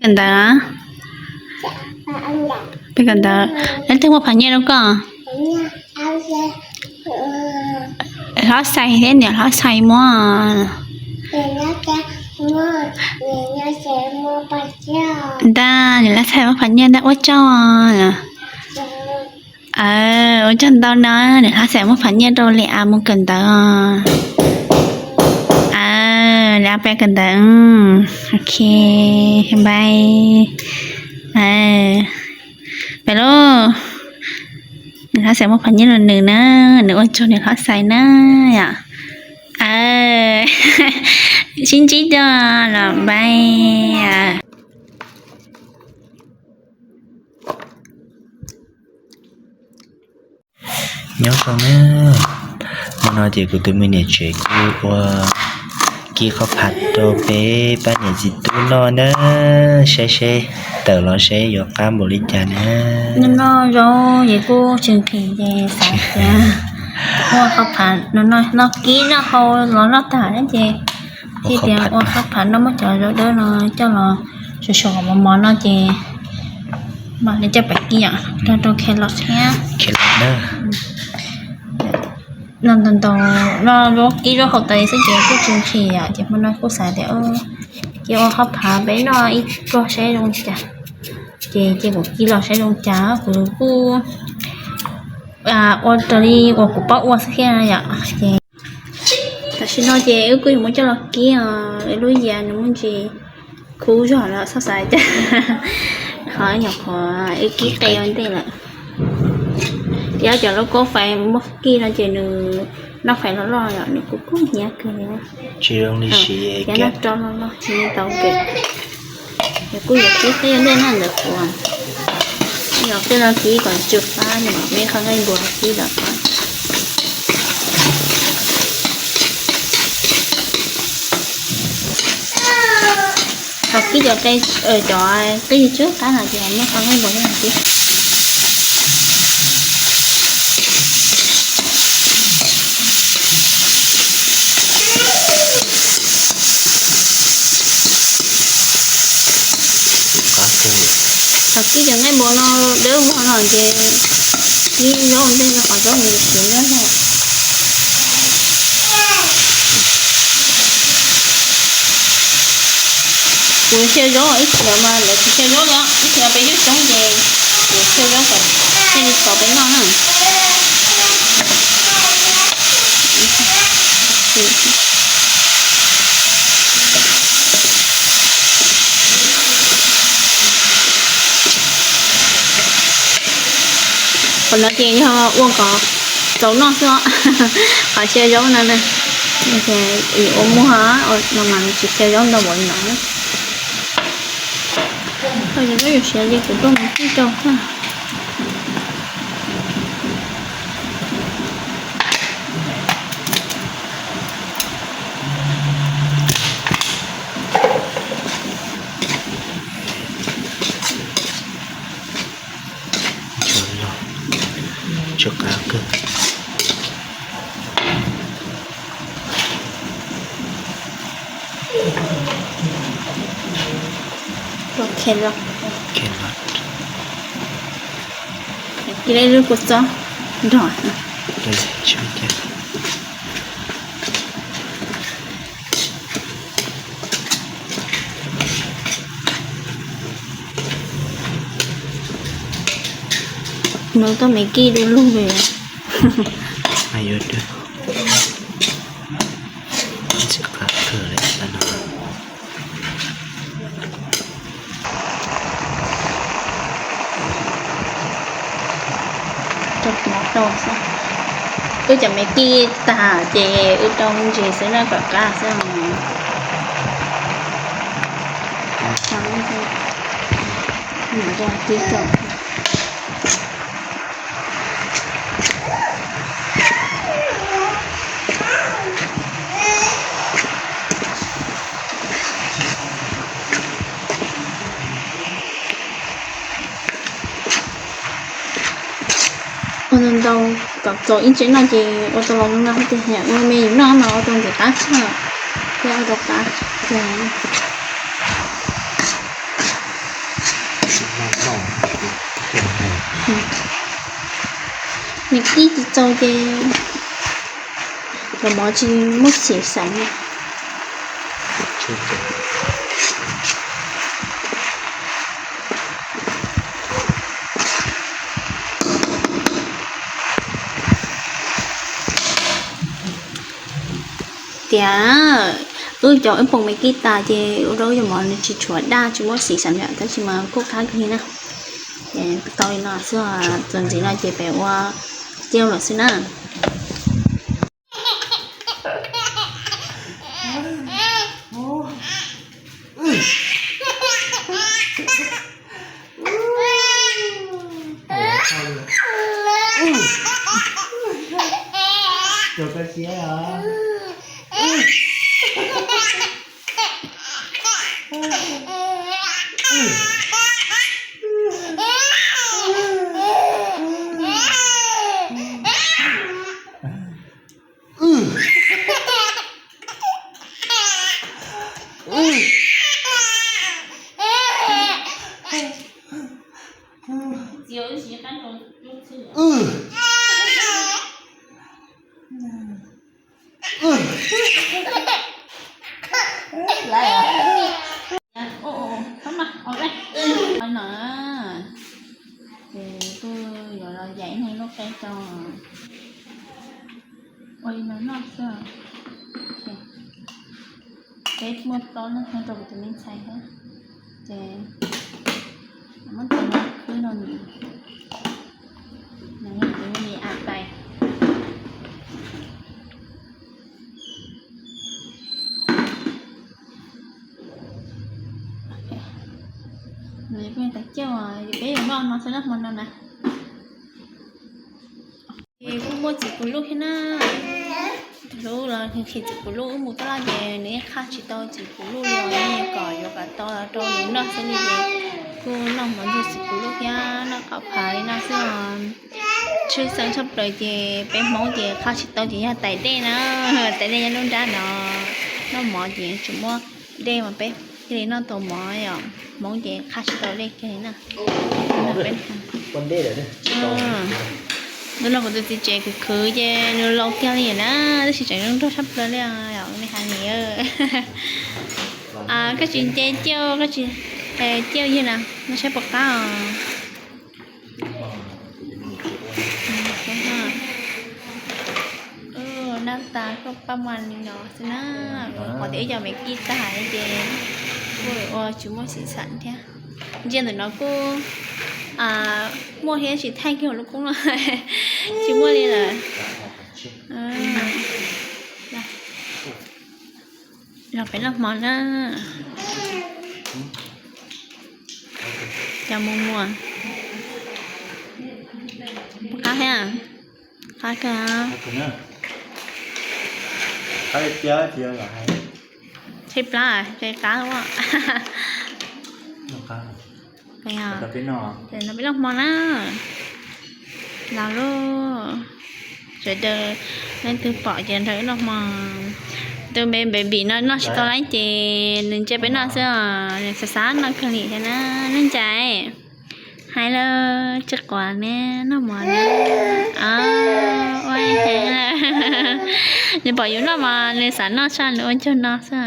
Kawm ntawv, peb kawm ntawv, leej twg muab pham nyiaj rau koj? Hlob Xais thiab niam Hlob Xais muab. Ntag, niam Hlob Xais muab pham nyiaj ntag, ua tsaug. Ua tsaug ntau no, niam Hlob Xais muab pham nyiaj rau Li A mus kawm ntawv. Li A peb kawm ntawv, ok, bye. Peb lauj, niam Hlob Xais muab pham nyiaj rau nws na, nws ua tsaug niam Hlob Xais na yom. Sib ntsib dua los bye. Nyob zoo na, hmo no ces kuv tus me niam tsev kuj ua kib qhov phav rau peb pab niam txiv tub noj na, saib seb tawm los seb yuav qab npaum li cas na. Noj zaub ces kuj tsis nqhis ces xav tias ua qhov phav no, noj kib noj hau los noj tag na ces thiaj tias ua qhov phav noj, muab cov zaub dawb no coj los sov sov mos mos no ces mam li coj pais kib os, rau rau khe los thiab. No ntau ntau, no zaub kib zaub hau tas xwb ces kuj tsis nqhis os, ces hmo no kuj xav tias cia ua qhov phav peb noj ib pluag saib zoo li cas. Ces cia kuv kib los saib zoo li cas, kuv kuj ua raws li uas kuv paub ua xwb thiab yom. Ces tam sim no ces wb kuj yuav muab coj los kib os, wb lub yias nws muaj ntsis khub zog lawm, txhob xav tias ho nyuam qhuav wb kib qe ua ntej lawm. Thiab cov lauj kaub fais muaj kib no ces nws noj fais loj loj yom, nws kuj kub hnyiab kawg li. Tsis zoo li siv, noj rau loj loj tsis tau kawg. Nws kuj yuav kib qe ua ntej na ntawm kuv, yog qe no kib kom tsw qab, nws mam muab qhov nqaij npua kib los. Thaum kib cov qe, cov qe tsw qab no ces muab qhov nqaij npua kib. Thaum kib cov nqaij npua no dawb vog no ces kib zaub ua ntej rau qhov zaub nws siav nyob no. Kuv xyaw zaub ib txhia mas lawv tsis xyaw zaub li, ib txhia peb coob coob ces kuv xyaw zaub kom thiaj li txaus peb noj na. Qhov no ces yog ua kom txaus noj xwb os, qhov xyaw zaub no na. Ua muag no mas tsis xyaw zaub ntau npaum li no. Yog zaub yuav siav ces kuv tuaj mus kib rau xwb. Tsw qab kawg. Kib lub kua txob nrog. Nws tuaj me kib du lug li. Ntxim qab kawg li no. Rau hmov rau xwb. Wb cov me kib tag ces wb rau ntsis xwb na kom qab xwb. Mus rau kib rau. Ua ntau ntau kom txaus ib tsev noj ces ua tau los no hais tias ua me yus noj mas ua tau ntxim qab tshaj, thiab ua tau qab. Ib tsis txaus ces los mov tsis muaj xim xav li. Tias wb cov wb poo me kib tas ces ua rau wb cov mov nws tsis tshuav daj tsis muaj xim xav li, tab sis mas kuj qab kawg li na. Ces tau li no xwb, txuas ntxiv no ces peb ua cauj lawm xwb na. No, ces kuj yuav los yaim ib leeg lub qeb rau, ua li no noj xwb. Peb muaj plaub leeg nyob rau kuv tus me ntxhais thiab, ces muab tus no khwb rau nws, nws yog tus me a tais. Nws kuj yog tais cauj, peb yuav noj no xwb na hmo no na. Ces kuj muaj txiv puv luj thiab na. Hlub los nqhis txiv puv luj, wb mus taj laj ces nws yeej qhaj tsis tau txiv puv luj li os, kom yuav kom tau rau nws noj xwb li ces kuj noj mov ntxuag txiv puv luj thiab noj qhauv phav li no xwb os. Tshwj xeeb tshaj plaws ces peb Hmoob ces qhaj tsis tau ces yog tais dej na, tais dej nyob nruab nrab no, noj mov ces tsis muaj dej mas peb thiaj li noj tau mov os. Hmoob ces qhaj tsis tau dej kiag li na. Tus no kuv tus txiv tsev khwv khwv ces nws laus kiag li na, tab sis tseem zoo nraug tshaj plaws li os, li hais ni. Koj tsis nce ciaj, koj tsis ciaj yig na, no saib puas qab os. Nab tas koj pab mas li no xwb na, qhov tias ib co me kib tag ces kuj ua tsis muaj xim xav thiab. Ntsia ntawm no kuj muaj thiab tsis thaij kiag lub koob no, tsis muaj li lawm. Los peb noj hmo na. Cov mus muag. Qab thiab. Qab kawg. Tshaib plab, tshaib qab. Ces no peb noj hmo na. Los lauj, sawv daws leej twg pom ces nrog wb noj hmo. Tus me baby no noj tsis tau lawm ces nws ntsia peb noj xwb os, nws xav xav noj kawg li thiab na. Neej Nchai, hais lawm, tsis quav ne, noj mov ne. Ua heev lawm. Nws pom yus noj mas nws xav noj tshaj, nws ua ncaug no xwb.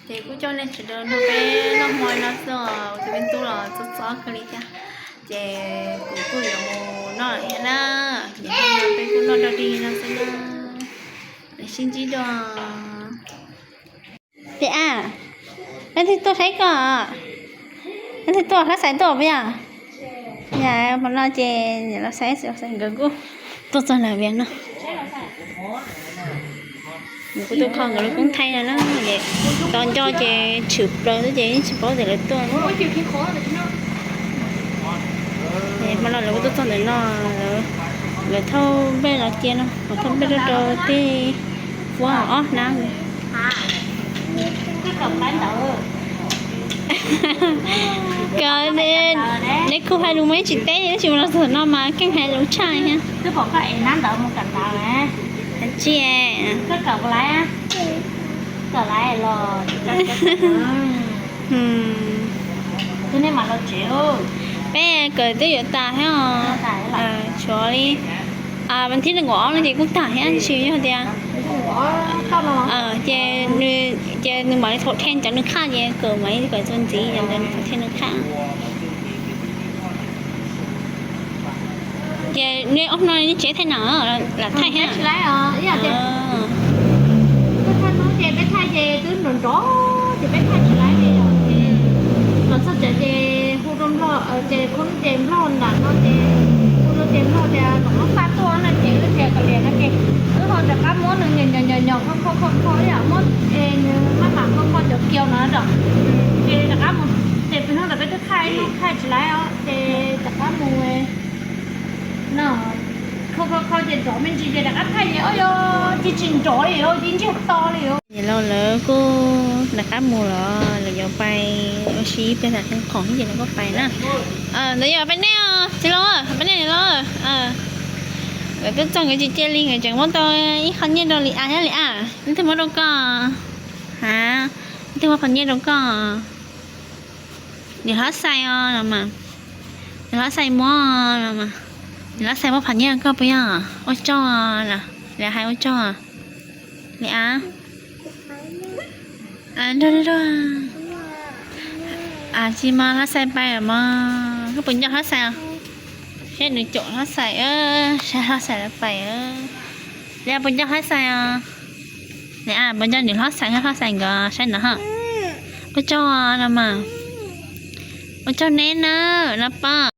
Ces kuj coj nej sawv daws nrog peb noj hmo no xwb os, tus me tub los txob txob kawg li thiab. Ces kuv kuj yuav mus noj lawm thiab na. Ces peb kuj noj dog dig no xwb na. Sib ntsib dua. Peb a, leej twg tuaj saib koj? Leej twg tuaj, Hlob Xaiv tuaj puas yog? Yog hmo no ces niam Hlob Xaiv, Hlob Xaiv nkawd kuj tuaj txog lawm, Vias no. Nws kuj tuaj kho nkawd lub koob thaij no na, ces tos nco ces tshwm plaws xwb ces yeej tsis paub tias lawv tuaj. Hmo no lawv kuj tuaj txog ntawm no, lawv thauj nplej los cia no, lawv thauj nplej rau rau tej huab ob hnab. Koj, neb kuj hais lus mas yeej tsis teb, tab sis mas los txog no mas keej hais lus tshaj thiab. Tsis, Peb kawm twb yuav tas thiab os. Tshuav li vas thib nees nkaum ob no ces kuj tag thiab, tab sis yog tias ces, ces nws mam li thaum then cov nws qhaj ces kawm mam li kawm txuas ntxiv cov nws thaum then nws qhaj. Ces nej ob no nej tsev thaij na, lam thaij thiab. Thaij hnub ces peb thaij ces twb nrov nrov ces peb thaij tsis laib li os. Los txog tsev ces hu rau Nplog, ces khub ces Nplog nram no ces hu rau ces Nplog tias kom muab faj tuaj no ces wb thiaj kom liam no ces wb ho rov qab muab nws nyom nyom nyom nyom kho kho kho kho ib yam muab nws maj mam kho kho cov kiaus no rau. Ces rov qab mus, ces pem hnub ntawd peb twb thaij hnub thaij tsis laib os ces rov qab mus no, kho kho kho ces nrov me ntsis ces rov qab thaij ces o yog tsis tsis nrov li os, tsis ntsiag to li os. Niam laus lawv kuj rov qab mus los lawv yuav pais ua si ib pliag tas qee khoom ces lawv kuj pais na. Ntawd yog peb nej os txiv laus, peb nej niam laus. Nkawd twb txog nkawd tsis cia li, nkawd tseem muab tau ib qho nyiaj rau Li As thiab. Li As, leej twg muab rau koj? Ha, leej twg muab qhov nyiaj rau koj? Niam hlob Xais os los mas. Niam hlob Xais muab los mas. Niam hlob Xais muab qhov nyiaj rau koj puas yog? Ua tsaug os. Li As hais ua tsaug. Li As, nrog nrog. Tsis mas hlob Xais pais os mog. Koj puas nco hlob Xais os? Saib nws caum hlob Xais, saib hlob Xais lawv pais. Li As puas nco hlob Xais os? Li As puas nco nws hlob Xais thiab hlob Xais nkawd saib no ha. Ua tsaug no mas. Ua tsaug neb na, los pog.